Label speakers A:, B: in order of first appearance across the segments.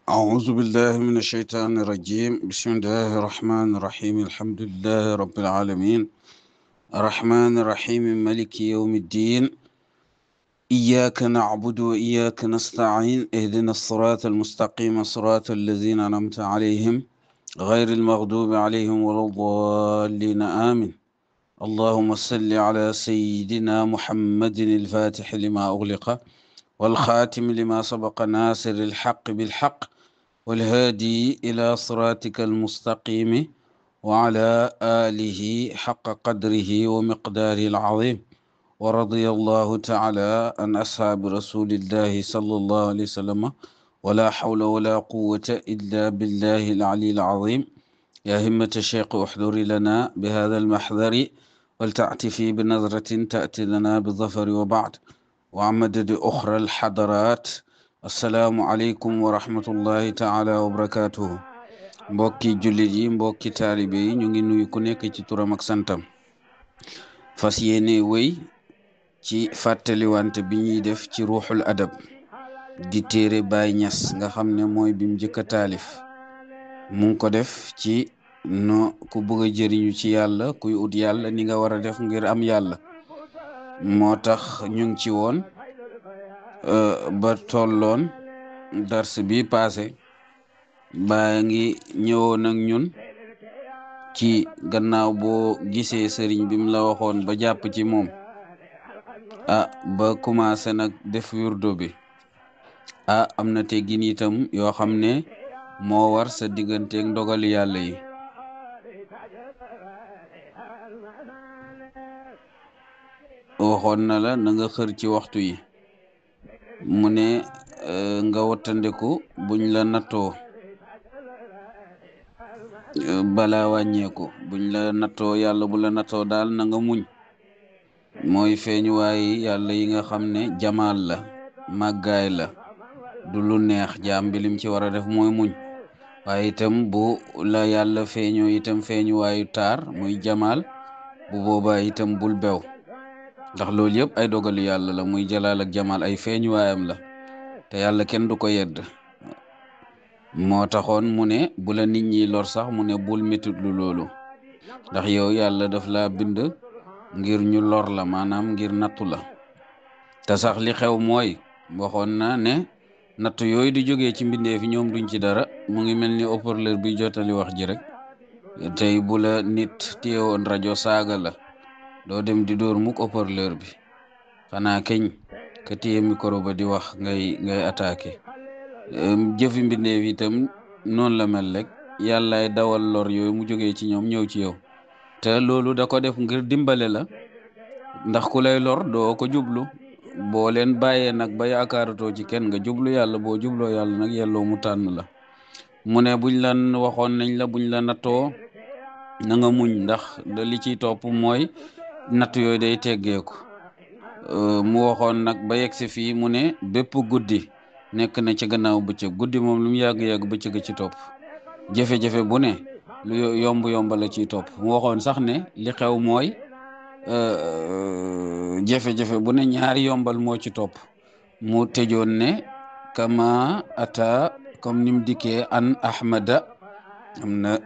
A: أعوذ بالله من الشيطان الرجيم بسم الله الرحمن الرحيم الحمد لله رب العالمين الرحمن الرحيم ملك يوم الدين إياك نعبد وإياك نستعين اهدنا الصراط المستقيم صراط الذين أنعمت عليهم غير المغضوب عليهم ولا الضالين آمين اللهم صل على سيدنا محمد الفاتح لما أغلق والخاتم لما سبق ناصر الحق بالحق والهادي إلى صراطك المستقيم وعلى آله حق قدره ومقداره العظيم ورضي الله تعالى عن أصحاب رسول الله صلى الله عليه وسلم ولا حول ولا قوة إلا بالله العلي العظيم يا همة الشيخ احضر لنا بهذا المحضر ولتعتفي بنظرة تأتي لنا بالظفر وبعد وعمدد أخرى الحضرات assalaamu aleykum wa rahmatullahi taala wa barakatuhu mbokki jullit yi mbokki taalibe yi ñu ngi nuyu ku nekk ci turam ak santam fas yéene wéy ci fàttaliwante bi ñuy def ci ruuxul adab di téere Baay Ñas nga xam ne mooy bim njëkk a taalif mu ngi ko def ci no ku bëgg a jëriñu ci yàlla kuy ut yàlla ni nga war a def ngir am yàlla moo tax ñu ngi ci woon ba tolloon dars bi passé baa ngi ñëwoon ak ñun ci gannaaw boo gisee sëriñ bi mu la waxoon ba jàpp ci moom ba commencé nag def wirdo bi am na teggin itam yoo xam ne moo war sa digganteeg ndogali yàlla yi waxoon na la na nga xër ci waxtu yi mu ne nga wattandeku buñ la nattoo balaa wàññeeku buñ la nattoo yàlla bu la nattoo daal na nga muñ mooy feeñuwaay yàlla yi nga xam ne jamaal la màggaay la du lu neex jaam bi lim ci war a def mooy muñ waaye itam bu la yàlla feeñoo itam feeñuwaayu taar muy jamaal bu boobaa itam bul bew ndax loolu yëpp ay dogalu yàlla la muy jalaal ak jamaal ay feeñuwaayam la te yàlla kenn du ko yedd moo taxoon mu ne bu la nit ñi lor sax mu ne bul métit lu loolu ndax yow yàlla daf la bind ngir ñu lor la maanaam ngir nattu la te sax li xew mooy waxoon na ne nattu yooyu di jógee ci mbindee fi ñoom duñ ci dara mu ngi mel ni haut-parleur bi jottali wax ji rek tey bu la nit téyewoon rajo saaga la doo dem di dóor mukk haut-parleur bi xanaa keñ ka téye micro ba di wax ngay attaqué jëfi mbindeef itam noonu la mel rek yàllaay dawal lor yooyu mu jógee ci ñoom ñëw ci yow te loolu da ko def ngir dimbale la ndax ku lay lor doo ko jublu boo leen bàyyee nag ba yaakaaratoo ci kenn nga jublu yàlla boo jubloo yàlla nag yelloo mu tànn la mu ne buñ la waxoon nañ la buñ la nattoo na nga muñ ndax da li ciy topp mooy natt yooyu day teggeeku mu waxoon nag ba yegg si fii mu ne bépp guddi nekk na ci gannaaw bëccëg guddi moom lu mu yàgg-yàgg bëccëg ci topp jafe-jafe bu ne lu yomb la ciy topp mu waxoon sax ne li xew mooy jafe-jafe bu ne ñaari yombal moo ci topp mu tëjoon ne kama ata comme nim dikkee an ahmada am na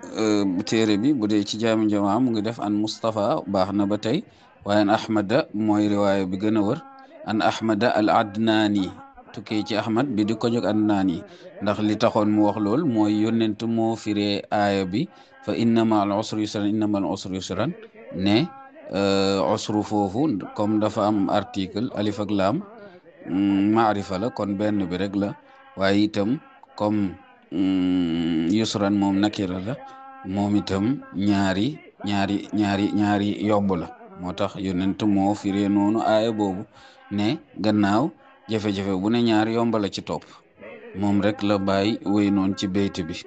A: téere bi bu dee ci jaami jamaa mu ngi def an Mustafa baax na ba tey waaye an ahmada mooy riwaaya bi gën a wër an ahmada al adnaani tukkee ci ahmad bi di ko jóg adnaani ndax li taxoon mu wax lool mooy yónnent moo firee aaya bi fa inna ma al usri yusran inna ma al usri yusran ne usru foofu comme dafa am article alif ak laam maarifa la kon benn bi rek la waaye itam comme yusran moom nakira la moom itam ñaari yomb la moo tax yonent moo firee noonu aaya boobu ne gannaaw jafe-jafe bu ne ñaari yomba la ci topp moom rek la bàyyi wéy noonu ci béyt bi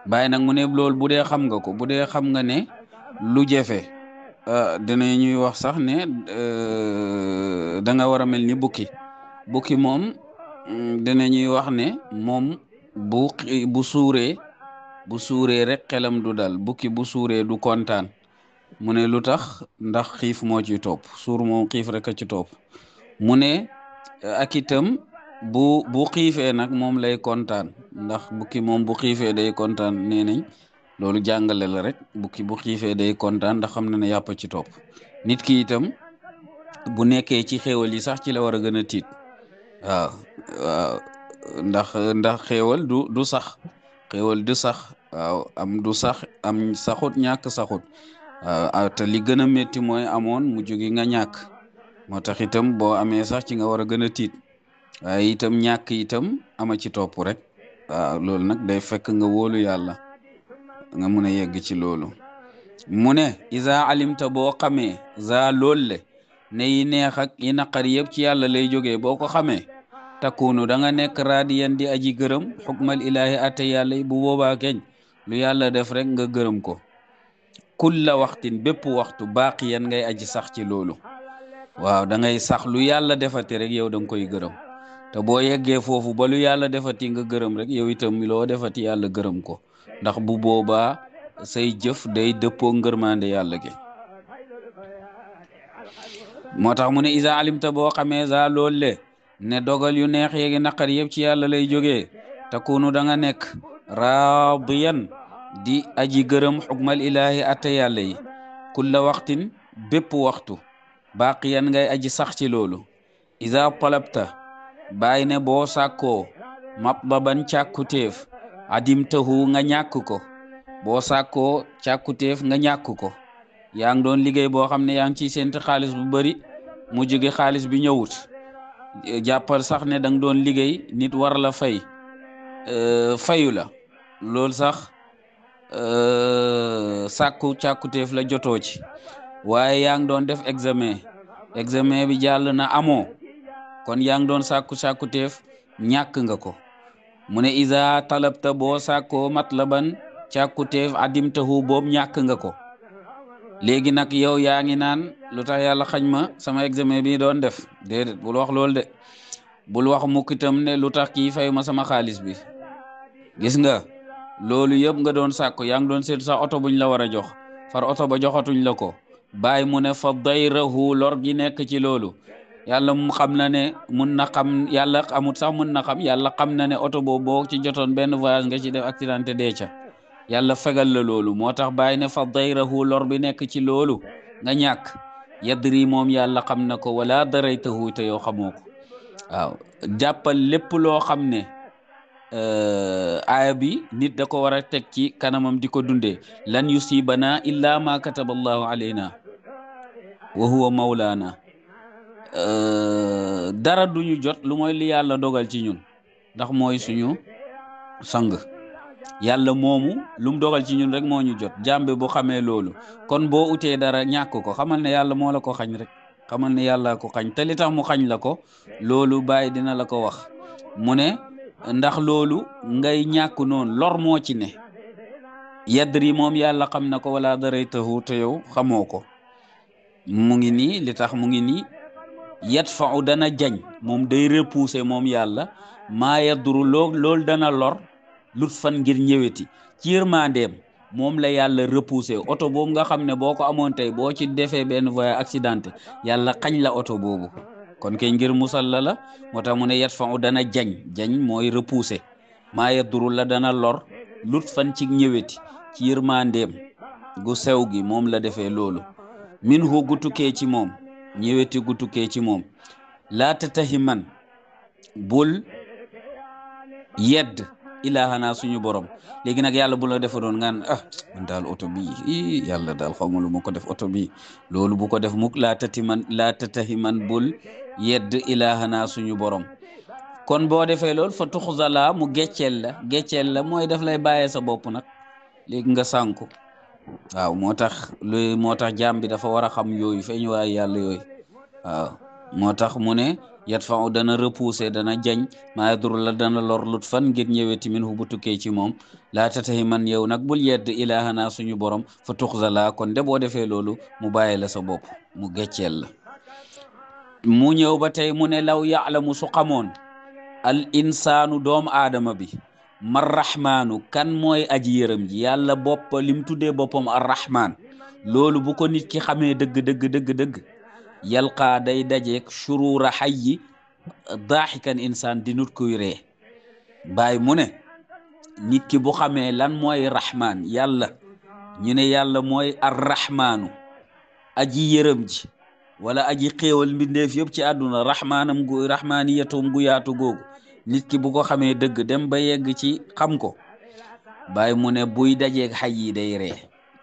A: bàyyi nag mu ne loolu bu dee xam nga ko bu dee xam nga ne lu jafe dina ñuy wax sax ne da nga war a mel ni bukki moom dina ñuy wax ne moom bu suuree rek xelam du dal bukki bu suuree du kontaan mu ne lu tax ndax xiif moo ci topp suur moom xiif rek a ci topp mu ne ak itam bu xiifee nag moom lay kontaan ndax bukki moom bu xiifee day kontaan nee nañ loolu jàngale la rek bukki bu xiifee day kontaan ndax xam na ne yàpp ci topp nit ki itam bu nekkee ci xéewal yi sax ci la war a gën a tiit waaw waaw ndax xéewal du sax xéewal du sax waaw am du sax am saxut ñàkk saxut waaw te li gën a métti mooy amoon mu jógi nga ñàkk moo tax itam boo amee sax ci nga war a gën a tiit waaye itam ñàkk itam ama ci topp rek waaw loolu nag day fekk nga wóolu yàlla nga mun a yegg ci loolu mu ne isa alimta boo xamee za loolu ne yi neex ak yi naqar yëpp ci yàlla lay jógee boo ko xamee takkuunu da nga nekk raadiyan di aji gërëm xukmal ilaahi ate yàlla bu boobaa keñ lu yàlla def rek nga gërëm ko kulla waxtin bépp waxtu baaqiyan ngay aji sax ci loolu waaw da ngay sax lu yàlla defati rek yow da nga koy gërëm te boo yeggee foofu ba lu yàlla defati nga gërëm rek yow itam loo defati yàlla gërëm ko ndax bu boobaa say jëf day dëppoo ngërmande yàlla gi moo tax mu ne isa alimta boo xamee za loolu le ne dogal yu neex yeegi naqar yëpp ci yàlla lay jógee takunu da nga nekk raadiyan di aji gërëm xukmal ilaahi atte yàlla yi kulla waxtin bépp waxtu baqiyan ngay aji sax ci loolu isa talabta bàyyi ne boo sàkkoo matlaban càkkutéef adimtahu nga ñàkk ko boo sàkkoo càkkutéef nga ñàkk ko yaa ngi doon liggéey boo xam ne yaa ngi ciy séntu xaalis bu bari mu jóge xaalis bi ñëwut jàppal sax ne da nga doon liggéey nit war la fay fayu la loolu sax sàkku càkkutéef la jotoo ci waaye yaa ngi doon def examen bi jàll na amoo kon yaa ngi doon sàkkutéef ñàkk nga ko mu ne isa talabta boo sàkkoo matlaban càkkutéef adimtahu boobu ñàkk nga ko léegi nag yow yaa ngi naan lu tax yàlla xañ ma sama examen bi doon def déedéet bul wax loolu de bul wax mukk itam ne lu tax kii fay ma sama xaalis bi gis nga loolu yëpp nga doon sàkku yaa ngi doon seetu sax oto buñ la war a jox far oto ba joxatuñ la ko bàyyi mu ne fa dayrahu lor gi nekk ci loolu yàlla mu xam na ne mun na xam yàlla amut sax mun na xam yàlla xam na ne oto boobu boo ci jotoon benn voyage nga ci def accidenté dee ca yàlla fegal la loolu moo tax bàyyi ne fa dayrahu lor bi nekk ci loolu nga ñàkk yadri moom yàlla xam na ko wala daraytahu te yow xamoo ko waaw jàppal lépp loo xam ne aaya bi nit da ko war a teg ci kanamam di ko dundee lan yusibana illa ma kataba allahu alayna wa huwa mawlana dara duñu jot lu mooy li yàlla dogal ci ñun ndax mooy suñu sang yàlla moomu lu mu dogal ci ñun rek moo ñu jot jàmbe bu xamee loolu kon boo utee dara ñàkk ko xamal ne yàlla moo la ko xañ rek xamal ne yàlla ko xañ te li tax mu xañ la ko loolu bàyyi dina la ko wax mu ne ndax loolu ngay ñàkk noonu lor moo ci ne yadri moom yàlla xam na ko wala daraytahu te yow xamoo ko mu ngi nii li tax mu ngi nii yadfa'u dana jañ moom day repousser moom yàlla maa yaduru loolu dana lor lut fan ngir ñëweti ci yërmandeem moom la yàlla repousser oto boobu nga xam ne boo ko amoon tey boo ci defee benn voyage accidenté yàlla xañ la oto boobu kon kay ngir musal la moo tax mu ne yadfa'u dana jañ mooy repousser maa yaduru la dana lor lut fan ci ñëweti ci yërmandeem gu sew gi moom la defee loolu minhu gu tukkee ci moom ñëweti gu tukkee ci moom laata taxi man bul yedd ilaahana suñu borom léegi nag yàlla bu la defa doon ngaan man daal oto bi yàlla daal xaw ma lu ma ko def oto bi loolu bu ko def mukk laata taxi man bul yedd ilaahana suñu borom kon boo defee loolu fa tuxzala mu gecceel la mooy def lay bàyyee sa bopp nag léegi nga sànku waaw moo tax jaam bi dafa war a xam yooyu feeñ waaye yàlla yooyu waaw moo tax mu ne yadfa'u dana repousser dana jañ maa yadur la dana lor lut fan ngir ñëweti min hu bu tukkee ci moom laa tatahi man yow nag bul yedd ilaahana suñu borom fa tuxzala kon de boo defee loolu mu bàyyi la sa bopp mu gecceel la mu ñëw ba tey mu ne law ya'lamu su xamoon al insaanu doomu aadama bi mar rahmaanu kan mooy aji yërëm ji yàlla bopp lim tuddee boppam ar rahmaan loolu bu ko nit ki xamee dëgg yalqaa day dajeek shurura hayyi daaxikan insaan di nut kuy ree baay mu ne nit ki bu xamee lan mooy rahmaan yàlla ñu ne yàlla mooy arrahmaanu aji yërëm ji wala aji xéewal mbindeef yëpp ci àdduna rahmaanam gu rahmaaniyatoom gu yaatu googu nit ki bu ko xamee dëgg dem ba yegg ci xam ko bàyyi mu ne buy dajeeg xay yi day ree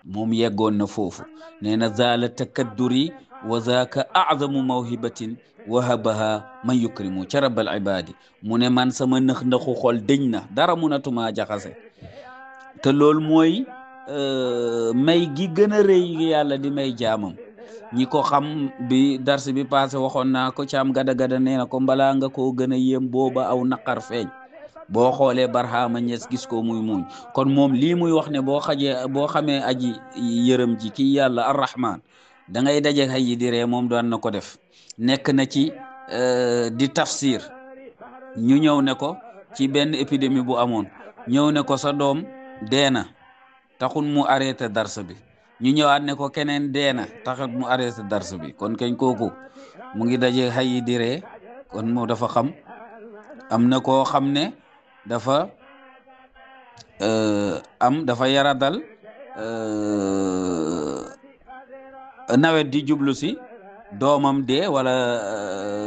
A: moom yeggoon na foofu nee na zaala takadduri wa zaaka azamu mawhibatin wahabaha man yukrimu ca rabbal ibadi mu ne man sama nëx-nëxu xol dëñ na dara munatuma jaxase te loolu mooy may gi gën a rëy yàlla di may jaamam ñi ko xam bi dars bi passé waxoon naa ko caam gada-gada nee na ko mbalaa nga koo gën a yéem booba aw naqar feeñ boo xoolee Barhama Ñas gis ko muy muñ kon moom lii muy wax ne boo xamee aji yërëm ji kii yàlla arrahman da ngay daje xay yi di ree moom daan na ko def nekk na ci di tafsir ñu ñëw ne ko ci benn épidémie bu amoon ñëw ne ko sa doom deena taxul mu arrêté dars bi ñu ñëwaat ne ko keneen deena taxul mu arrêté dars bi kon kañ kooku mu ngi daje xay yi di ree kon moo dafa xam am na koo xam ne dafa dafa yaradal nawet di jublu si doomam dee wala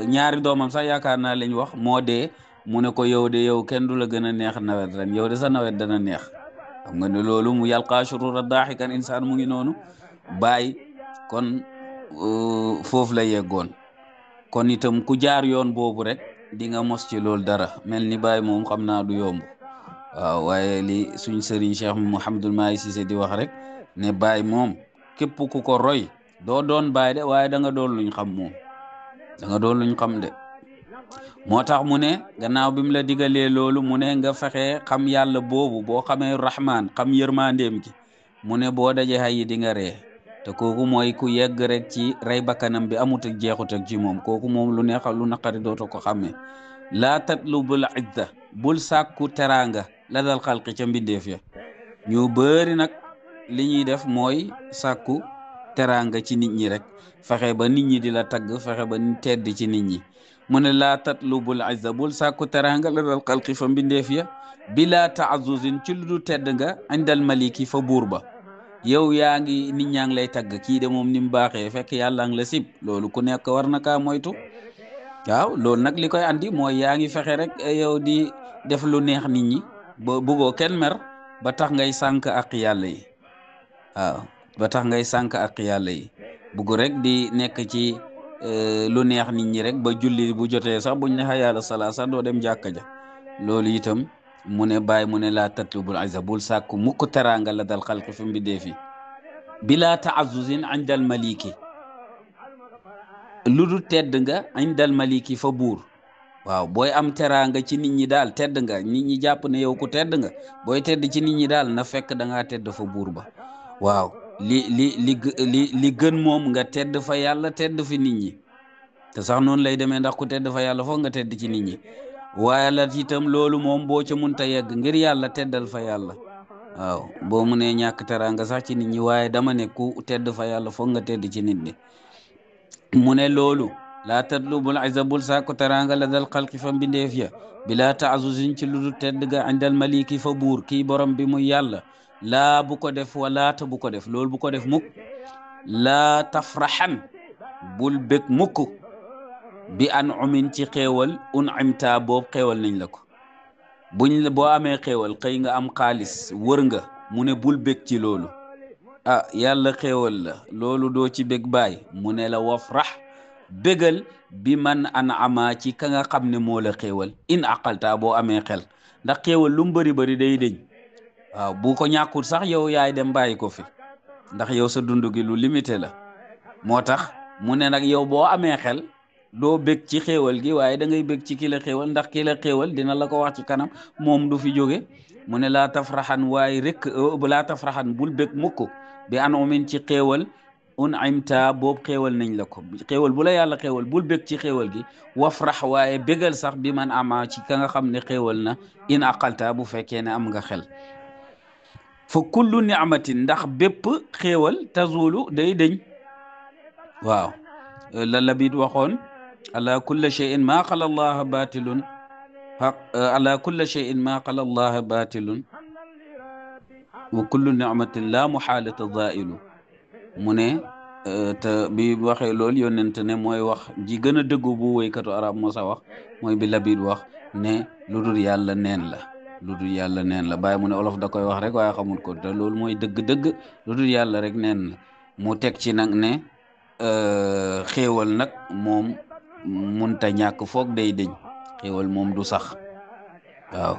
A: ñaari doomam sax yaakaar naa lañ wax moo dee mu ne ko yow de yow kenn du la gën a neex nawet ren yow de sa nawet dana neex xam nga ne loolu mu yalqaa shurura daaxikan insaan mu ngi noonu bàyyi kon foofu la yeggoon kon itam ku jaar yoon boobu rek di nga mos ci loolu dara mel ni Baye moom xam naa du yomb waaw waaye li suñ sëriñ Cheikh Mouhamadul Mahi Cissé di wax rek ne Baye moom képp ku ko roy doo doon Baye de waaye da nga doon luñ xam moom da nga doon luñ xam de moo tax mu ne gannaaw bi mu la digalee loolu mu ne nga fexe xam yàlla boobu boo xamee rahman xam yërmandeem gi mu ne boo daje xay yi di nga ree te kooku mooy ku yegg rek ci rey bakkanam bi amut ak jeexut ak ci moom kooku moom lu neexal lu naqari dootu ko xàmmee laa tatlubul izza bul sàkku teraanga la dal xalqi ca mbindeef ya ñu bëri nag li ñuy def mooy sàkku teraanga ci nit ñi rek fexe ba nit ñi di la tagg fexe ba tedd ci nit ñi mu ne laa tatlubul izza bul sàkku teraanga la dal xalqi fa mbindeef ya bila taazuzin ci lu du tedd nga indal maliki fa buur ba yow yaa ngi nit ñaa ngi lay tagg kii de moom ni mu baaxee fekk yàlla ngi la sib loolu ku nekk war na kaa moytu waaw loolu nag li koy andi mooy yaa ngi fexe rek yow di def lu neex nit ñi ba bëggoo kenn mer ba tax ngay sànk ak yàlla yi waaw ba tax ngay sànk ak yàlla yi bëgg rek di nekk ci lu neex nit ñi rek ba julli bu jotee sax buñ ne xayaala salaa sax doo dem jàkka ja loolu itam mu ne Baye mu ne laa tatlubul izza bul sàkku mukk teraanga la dal xalqi fi mbindeef yi bila taazuzin indal maliki lu du tedd nga indal maliki fa buur waaw booy am teraanga ci nit ñi daal tedd nga nit ñi jàpp ne yow ku tedd nga booy tedd ci nit ñi daal na fekk da ngaa tedd fa buur ba waaw li gën moom nga tedd fa yàlla tedd fi nit ñi te sax noonu lay demee ndax ku tedd fa yàlla foog nga tedd ci nit ñi waaye la itam loolu moom boo ca munta yegg ngir yàlla teddal fa yàlla waaw boo mu ne ñàkk teraanga sax ci nit ñi waaye dama ne ku tedd fa yàlla foog nga tedd ci nit ñi mu ne loolu laa tatlubul izza bul sàkku teraanga la dal xalqi fa mbindeef ya bila taazuzin ci lu du tedd ga indal maliki fa buur kii borom bi muy yàlla laa bu ko def walaata bu ko def loolu bu ko def mukk laa tafraxan bul bég mukk bi an umin ci xéewal imta boobu xéewal nañ la ko boo amee xéewal xëy nga am xaalis wër nga mu ne bul bég ci loolu yàlla xéewal la loolu doo ci bég baay mu ne la wafrax bégal bi man an ama ci ka nga xam ne moo la xéewal in aqalta boo amee xel ndax xéewal lu mu bëri day dëñ waaw bu ko ñàkkul sax yow yaay dem bàyyi ko fi ndax yow sa dund gi lu limité la moo tax mu ne nag yow boo amee xel doo bég ci xéewal gi waaye da ngay bég ci ki la xéewal ndax ki la xéewal dina la ko wax ci kanam moom du fi jóge mu ne laa tafraxan waaye rek laa tafraxan bul bég mukk bi an umin ci xéewal imta boobu xéewal nañ la ko xéewal bu la yàlla xéewal bul bég ci xéewal gi wafrax waaye bégal sax bi man ama ci ka nga xam ne xéewal na in aqalta bu fekkee ne am nga xel fa kullu ni'matin ndax bépp xéewal tazulu day dëñ waaw la Labid waxoon ala kulli shay'in ma qala Allah batilun ala kulli shay'in ma qala Allah batilun wa kullu ni'matin la muhalata dhailu mu ne te bi waxee loolu yonent ne mooy wax ji gën a dëggu bu woykatu arab moo sa wax mooy bi Labid wax ne lu dul yàlla neen la lu dul yàlla neen la bàyyi mu ne olof da koy wax rek waaye xamul ko te loolu mooy dëgg-dëgg lu dul yàlla rek neen la mu teg ci nag ne xéewal nag moom munta ñàkk foog day dëñ xéewal moom du sax waaw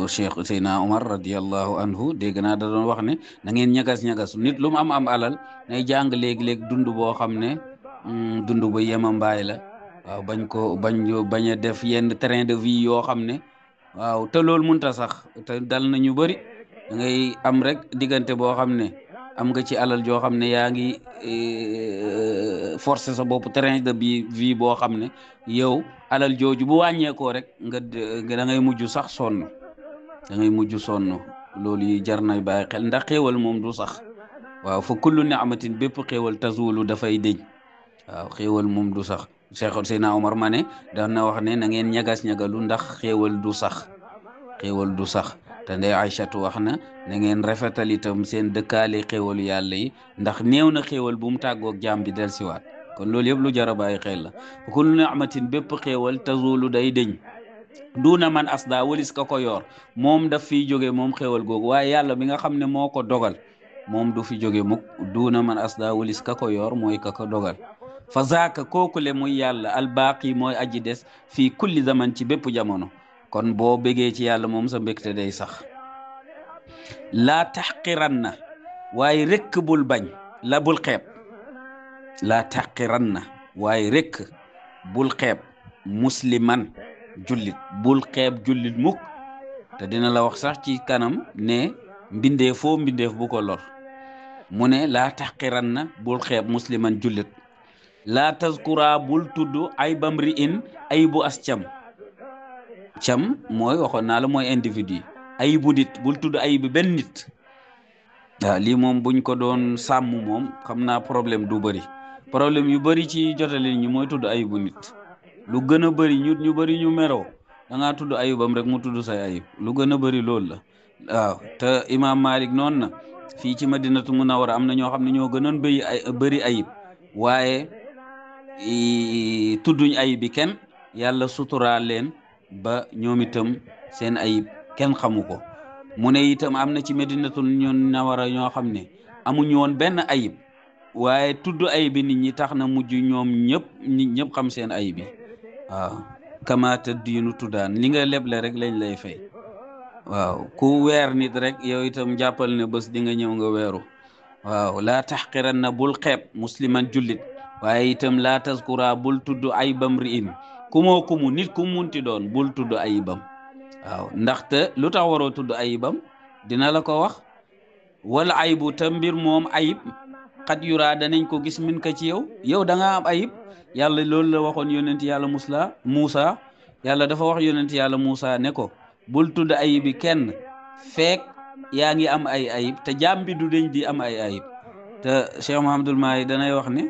A: Cheikh Seydina Omar radiallahu anhu dégg naa da doon wax ne na ngeen ñagas-ñagas nit lu mu am alal nay jàng léegi-léegi dund boo xam ne dund ba yema mbaay la waaw bañ a def yenn train de vie yoo xam ne waaw te loolu munta sax te dal na ñu bëri da ngay am rek diggante boo xam ne am nga ci alal joo xam ne yaa ngi forcer sa bopp train de vie boo xam ne yow alal jooju bu wàññeekoo rek da ngay mujj sax sonn da ngay mujj sonn loolu yi jar na bàyyi xel ndax xéewal moom du sax waaw fa kullu ni'matin bépp xéewal tazulu dafay dëñ waaw xéewal moom du sax Cheikh Seydina Omar ma ne daan na wax ne na ngeen ñagas-ñagalu ndax xéewal du sax xéewal du sax te ndey Aïchatu wax na na ngeen rafetal itam seen dëkkaale xéewalu yàlla yi ndax néew na xéewal bu mu tàggoog jaam bi del siwaat kon loolu yëpp lu jar a bàyyi xel la fa kullu ni'matin bépp xéewal tazulu day dëñ duuna man asda walis ka ko yor moom daf fiy jóge moom xéewal googu waaye yàlla bi nga xam ne moo ko dogal moom du fi jóge mukk duuna man asda walis ka ko yor mooy ka ko dogal fa zaaka kookule muy yàlla albaaqi mooy aji des fii kulli zaman ci bépp jamono kon boo bégee ci yàlla moom sa mbégte day sax laa taxqiran na waaye rekk bul bañ la bul xeeb laa taxqiran na waaye rekk bul xeeb musliman jullit bul xeeb jullit mukk te dina la wax sax ci kanam ne mbindeef bu ko lor mu ne laa taxqiran na bul xeeb musliman jullit laa tazkura bul tudd ay bamri in ay bu as cam mooy waxoon naa la mooy individu ay bu nit bul tudd ay bi benn nit waaw lii moom buñ ko doon sàmm moom xam naa problème du bëri problème yu bëri ci jotale ñi mooy tudd ay bu nit lu gën a bëri ñu bëri ñu meroo da ngaa tudd ayubam rek mu tudd say ayib lu gën a bëri loolu la waaw te Imam Malik noonu na fii ci Madinatu Munawwara am na ñoo xam ne ñoo gënoon bëri ayib waaye tudduñ ayib bi kenn yàlla suturaal leen ba ñoom itam seen ayib kenn xamu ko mu ne itam am na ci Madinatu Munawwara ñoo xam ne amuñu woon benn ayib waaye tudd ayib bi nit ñi tax na mujj ñoom nit ñëpp xam seen ayib yi waaw kamaata diinu tuddaan li nga leble rek lañ lay fay waaw ku weer nit rek yow itam jàppal ne bés di nga ñëw nga weeru waaw laa taxqiran na bul xeeb musliman jullit waaye itam laa tazkura bul tudd ayibam ri'in kumu nit ku munti doon bul tudd ayibam waaw ndaxte lu tax waroo tudd ayibam dina la ko wax wala ayibu te mbir moom ayib xat yuraa danañ ko gis min ka ci yow da nga am ayib yàlla loolu la waxoon yonent yàlla Muusa yàlla dafa wax yonent yàlla Muusa ne ko bul tudd ayibi kenn feek yaa ngi am ay ayib te jaam bi du deñ di am ay ayib te Cheikh Mouhamadul Mahi danay wax ne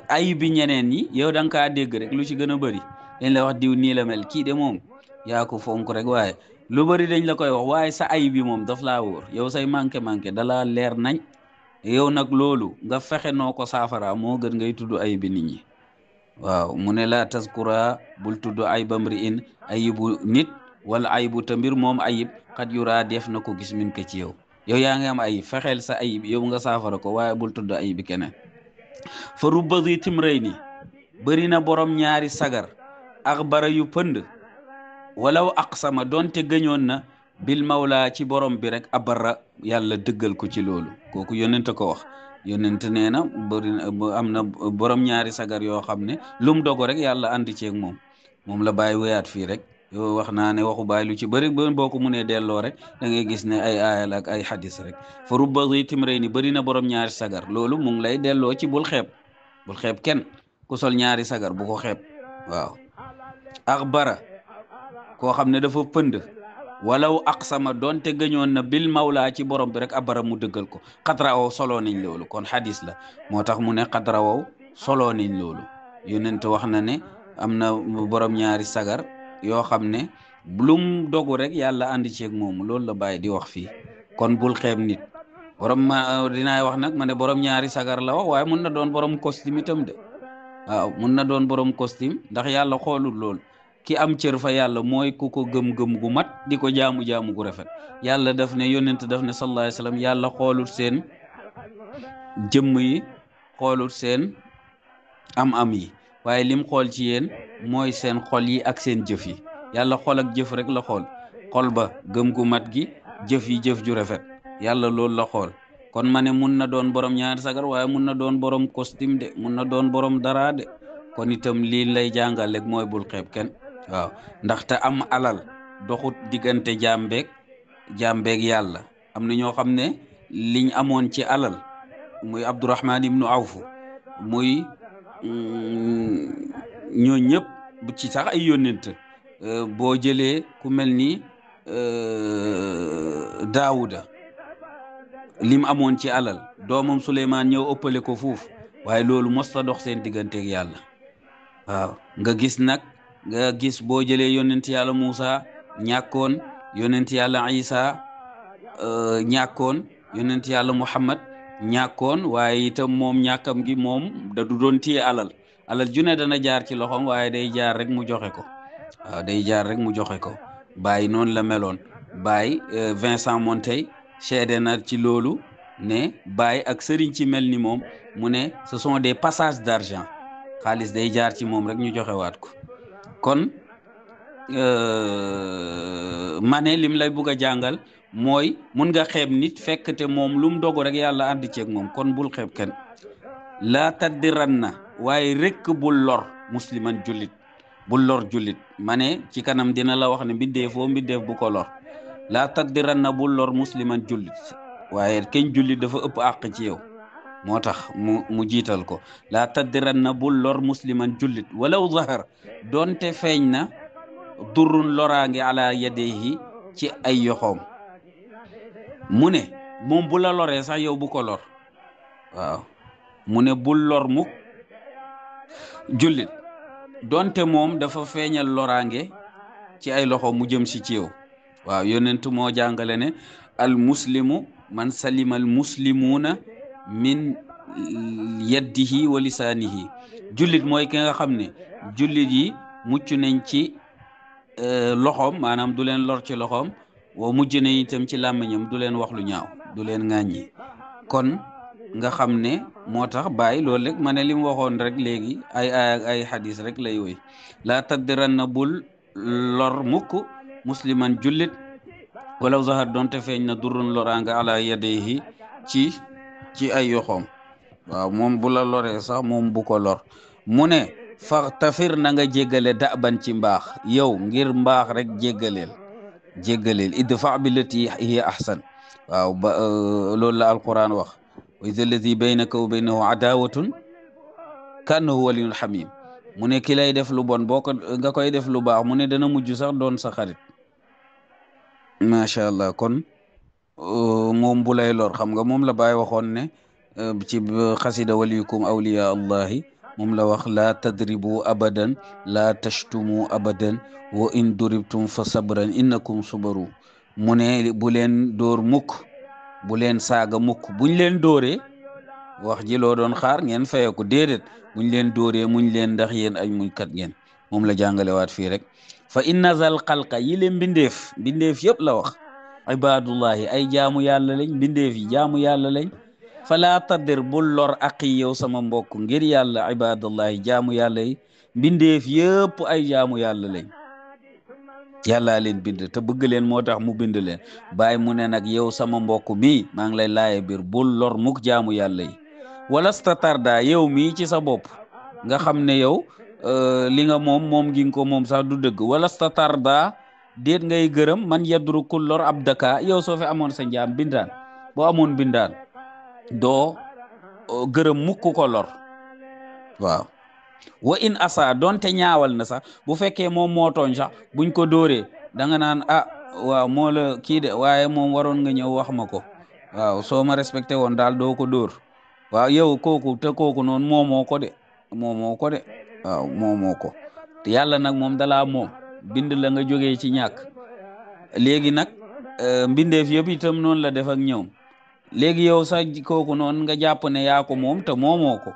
A: ayib bi ñeneen ñi yow da nga kaa dégg rek lu ci gën a bëri dañ la wax diw nii la mel kii de moom yaa ko fonk rek waaye lu bëri dañ la koy wax waaye sa ayib bi moom daf laa wóor yow say manqué dalaa leer nañ yow nag loolu nga fexe noo ko saafara moo gën ngay tudd ayib bi nit ñi waaw mu ne la taskura bul tudd ayibam ri in ayibu nit wala ayibu te mbir moom ayib xat yuraa def na ko gis min ko ci yow yaa ngi am ayib fexeel sa ayib yow nga saafara ko waaye bul tudd ayib bi keneen fa rubba zi timrayni bëri na borom ñaari sagar ak bara yu pënd walaw aqsama doonte gëñoon na bil mawla ci borom bi rek abara yàlla dëggal ko ci loolu kooku yonent ko wax yonent nee na bëri na am na borom ñaari sagar yoo xam ne lum dogo rek yàlla ànd ceeg moom la bàyyi wéyaat fii rek yow wax naa ne waxu bàyyi lu ci bëri boo ko munee delloo rek da ngay gis ne ay aayal ak ay hadis rek fa rubba zi timrayni bëri na borom ñaari sagar loolu mu ngi lay delloo ci bul xeeb kenn ku sol ñaari sagar bu ko xeeb waaw axbara koo xam ne dafa pënd walaw aqsama doonte gëñoon na bil mawla ci borom bi rek abara mu dëggal ko xadrawow soloo nañ loolu kon hadis la moo tax mu ne xadrawow soloo nañ loolu yonent wax na ne am na borom ñaari sagar yoo xam ne lum dogu rek yàlla ànd ceeg moom loolu la Baay di wax fii kon bul xeeb nit borom ma dinaay wax nag ma ne borom ñaari sagar la wax waaye mun na doon borom costume itam de waaw mun na doon borom costume ndax yàlla xoolul lool ki am cër fa yàlla mooy ku ko gëm-gëm gu mat di ko jaamu-jaamu gu rafet yàlla daf ne yónnent daf ne sallallahu alayhi wa sallam yàlla xoolul seen jëmm yi xoolul seen am-am yi waaye lim xool ci yéen mooy seen xol yi ak seen jëf yi yàlla xol ak jëf rek la xool xol ba gëm gu mat gi jëf yi jëf ju rafet yàlla loolu la xool kon ma ne mun na doon borom ñaari sagar waaye mun na doon borom costume de mun na doon borom dara de kon itam lii lay jàngal rek mooy bul xeeb kenn waaw ndaxte am alal doxut diggante jaambeeg yàlla am na ñoo xam ne liñ amoon ci alal muy Abdurahman ibnu Awf muy ñoo ñëpp bu ci sax ay yónnent boo jëlee ku mel ni Daawuda lim amoon ci alal doomam Suleymaan ñëw ëppale ko fuuf waaye loolu mos ta dox seen digganteeg yàlla waaw nga gis boo jëlee yónnent yàlla Muusa ñàkkoon yónnent yàlla Isa ñàkkoon yónnent yàlla Muhammad ñàkkoon waaye itam moom ñàkkam gi moom da du doon téye alal june dana jaar ci loxoom waaye day jaar rek mu joxe ko waaw day jaar rek mu joxe ko Baay noonu la meloon Baay Vincent Monteil seede na ci loolu ne Baay ak sëriñ ci mel ni moom mu ne ce sont des passages d'argent xaalis day jaar ci moom rek ñu joxe waat ko kon ma ne lim lay bugg a jàngal mooy mun nga xeeb nit fekk te moom lu mu dogu rek yàlla ànd ceeg moom kon bul xeeb kenn laa taddiran na waaye rekk bul lor musliman jullit bul lor jullit ma ne ci kanam dina la wax ne mbindeef bu ko lor laa taddiran na bul lor musliman jullit waaye kenn jullit dafa ëpp àq ci yow moo tax mu jiital ko laa taddiran na bul lor musliman jullit walaw zahar doonte feeñ na durrun loraange ala yadayhi ci ay yoxoom mu ne moom bu la loree sax yow bu ko lor waaw mu ne bul lor mukk jullit donte moom dafa feeñal loraange ci ay loxo mu jëm si ci yow waaw yonent moo jàngale ne al muslimu man salima al muslimuuna min yaddihi wa lisaanihi jullit mooy ki nga xam ne jullit yi mucc nañ ci loxoom maanaam du leen lor ci loxoom wa mujj na itam ci làmmiñam du leen wax lu ñaaw du leen ŋàññi kon nga xam ne moo tax Baay loolu rek ma ne li mu waxoon rek léegi ay xadis rek lay woy laa taddiran na bul lor mukk musliman jullit walaw zahar doonte feeñ na durrun loraanga ala yadayhi ci ay yoxoom waaw moom bu la loree sax moom bu ko lor mu ne faxtafir na nga jéggale daban ci mbaax yow ngir mbaax rek jéggaleel idfa billati hiya ahsan waaw ba loolu la alquran wax wa iza alladi baynaka wa baynahu adawatun kannahu waliyun hamim mu ne ki lay def lu bon boo ko nga koy def lu baax mu ne dana mujj sax doon sa xarit macha allah kon moom bu lay lor xam nga moom la Baay waxoon ne ci xasida waliyukum awliya allahi moom la wax laa tadribu abadan laa tashtumu abadan wa in duribtum fa sabran innakum subaru mu ne bu leen dóor mukk bu leen saaga mukk buñ leen dóoree wax ji loo doon xaar ngeen fayeku déedéet buñ leen dóoree muñ leen ndax yéen ay muñ kat ngeen moom la jàngalewaat fii rek fa inna zal xalqa yi leen mbindeef yëpp la wax ibadullahi ay jaamu yàlla lañ mbindeef yi jaamu yàlla lañ fala taddir bul lor aqi yow sama mbokk ngir yàlla ibadullahi jaamu yàlla yi mbindeef yëpp ay jaamu yàlla lañ yàllaa leen bind te bëgg leen moo tax mu bind leen Baay mu ne nag yow sama mbokk mi maa ngi lay laaye biir bul lor mukk jaamu yàlla yi walasta tarda yow mii ci sa bopp nga xam ne yow li nga moom gi nga ko moom sax du dëgg walasta tarda déet ngay gërëm man yadru kul lor abdaka yow soo fi amoon sa njaam bindaan boo amoon bindaan doo gërëm mukk ko lor waaw wa in asa donte ñaawal na sax bu fekkee moom moo tooñ sax buñ ko dóoree da nga naan waaw moo la kii de waaye moom waroon nga ñëw wax ma ko waaw soo ma respecté woon daal doo ko dóor waaw yow kooku noonu moomoo ko de waaw moomoo ko te yàlla nag moom dalaa moom bind la nga jógee ci ñàkk. léegi nag mbindeef yëpp itam noonu la def ak ñoom. léegi yow sax kooku noonu nga jàpp ne yaa ko moom te moomoo ko,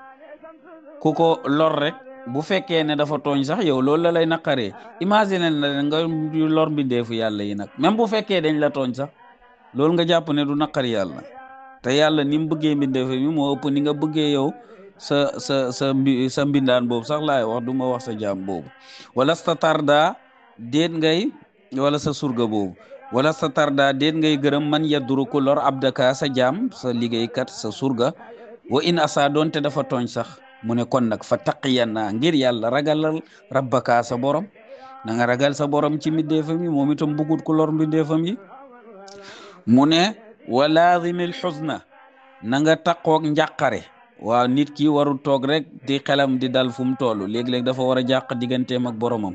A: ku ko lor rek bu fekkee ne dafa tooñ sax yow loolu la lay naqaree. imagine na nga lor mbindeefu yàlla yi nag, même bu fekkee dañ la tooñ sax loolu nga jàpp ne du naqari yàlla. te yàlla ni mu bëggee mbindeef mi moo ëpp ni nga bëggee yow sa mbindaan boobu sax laay wax, du ma wax sa jaam boobu. wala sa tarda déet ngay wala sa surga boobu, wala sa tarda déet ngay gërëm man yadduru ku lor abdaka sa jaam, sa liggéeykat, sa surga. wa in asa doonte dafa tooñ sax mu ne kon nag fa taqiyanna ngir yàlla ragalal rabbaka sa borom, na nga ragal sa borom ci mbindeefam yi, moom itam bugut ku lor mbindeefam yi. mu ne wa laazimil xusna na nga taqoog njàqare. waaw nit ki warul toog rek di xelam di dal fu mu toll, léeg-léeg dafa war a jàq digganteem ak boromam.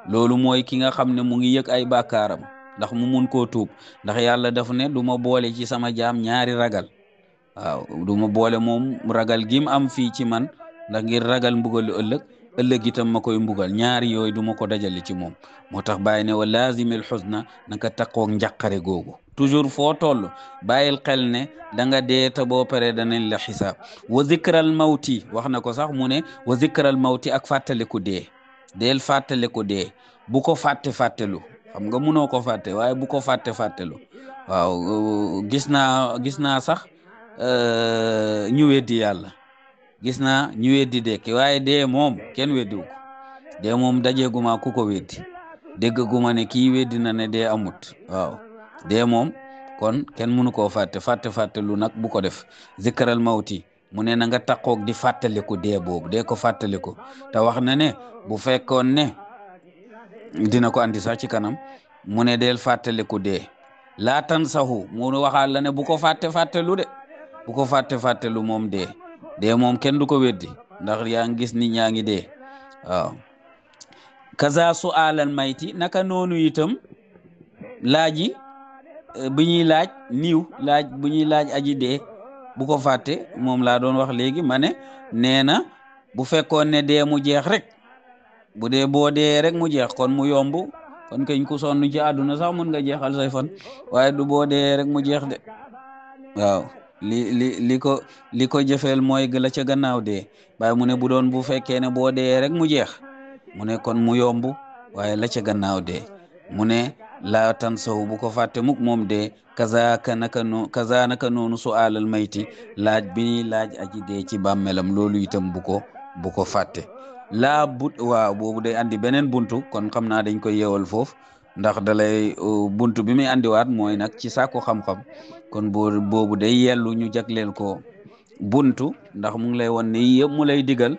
A: loolu mooy ki nga xam ne mu ngi yëg ay bàkkaaram ndax mu mun koo tuub, ndax yàlla daf ne du ma boole ci sama jaam ñaari ragal. waaw du ma boole moom ragal gim am fii ci man ndax ngir ragal mbugalu ëllëg itam ma koy mbugal, ñaari yooyu du ma ko dajale ci moom. moo tax bàyyi ne wa laazimil xusna na nga taqoog njàqare googu toujours foo toll bàyyil xel ne da nga dee te boo paree danañ la xisaab. wa zikral mawti wax na ko sax mu ne wa zikral mawti ak fàttaliku dee. deel fàttaliku dee, bu ko fàttelu xam nga munoo ko fàtte, waaye bu ko fàttelu. waaw gis naa sax ñu weddi yàlla, gis naa ñu weddi dekki, waaye dee moom kenn weddiwu ko. dee moom dajeeguma ku ko weddi, déggaguma ne kii weddi na ne dee amut. waaw dee moom kon kenn mënu koo fàtte lu nag bu ko def. zikral mawti mu ne na nga taqoog di fàttaliku dee boobu, dee ko fàttaliku. te wax na ne bu fekkoon ne dina ko andi sax ci kanam, mu ne deel fàttaliku dee. laa tan saxu mu waxaal la ne bu ko fàttelu de, bu ko fàttelu moom dee moom kenn du ko weddi ndax yaa ngi gis nit ñaa ngi dee. waaw kaza su alal mayti naka noonu itam laaji bu ñuy laaj niiw, laaj bu ñuy laaj aji dee bu ko fàtte. moom laa doon wax léegi ma ne nee na bu fekkoon ne dee mu jeex rek, bu dee boo dee rek mu jeex kon mu yomb, kon kañ ku sonn ci àdduna sax mun nga jeexal say fan, waaye du boo dee rek mu jeex de. waaw li ko jëfeel mooy la ca gannaaw dee. waaye mu ne bu doon bu fekkee ne boo dee rek mu jeex, mu ne kon mu yomb, waaye la ca gannaaw dee. mu ne laa tan saw bu ko fàtte mukk moom dee. kaza naka noonu su alal mayti laaj bi ñuy laaj aji dee ci bàmmeelam, loolu itam bu ko fàtte. waaw boobu day andi beneen buntu, kon xam naa dañ koy yeewal foofu ndax dalay buntu bi muy andiwaat mooy nag ci sàkku xam-xam. kon boobu day yellu ñu jagleel ko buntu, ndax mu ngi lay won ne yëpp mu lay digal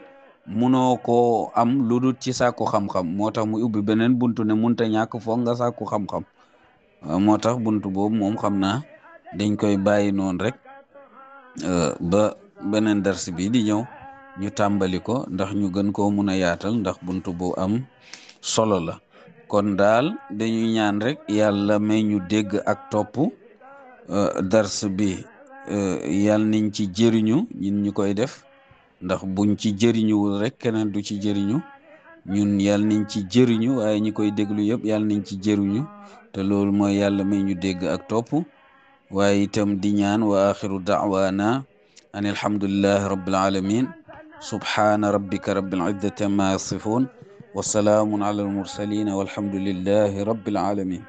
A: munoo koo am lu dul ci sàkku xam-xam. moo tax mu ubbi beneen buntu ne munta ñàkk foog nga sàkku xam-xam. moo tax buntu boobu moom xam naa dañ koy bàyyi noonu rek ba beneen dars bi di ñëw ñu tàmbali ko ndax ñu gën koo mun a yaatal, ndax buntu bu am solo la. kon daal dañuy ñaan rek yàlla may ñu dégg ak topp dars bi. yàlla nañ ci jëriñu ñun ñu koy def, ndax buñ ci jëriñuwul rek keneen du ci jëriñu. ñun yàlla nañ ci jëriñu, waaye ñi koy déglu yëpp yàlla nañ ci jëriñu, te loolu mooy yàlla may ñu dégg ak topp. waaye itam di ñaan wa axiru da'wana an alhamdulillahi rabbil alamin. subhana rabbika rabbil izzati amma yasifun wa salaamun ala al mursalin walhamdulillahi rabbil alamin.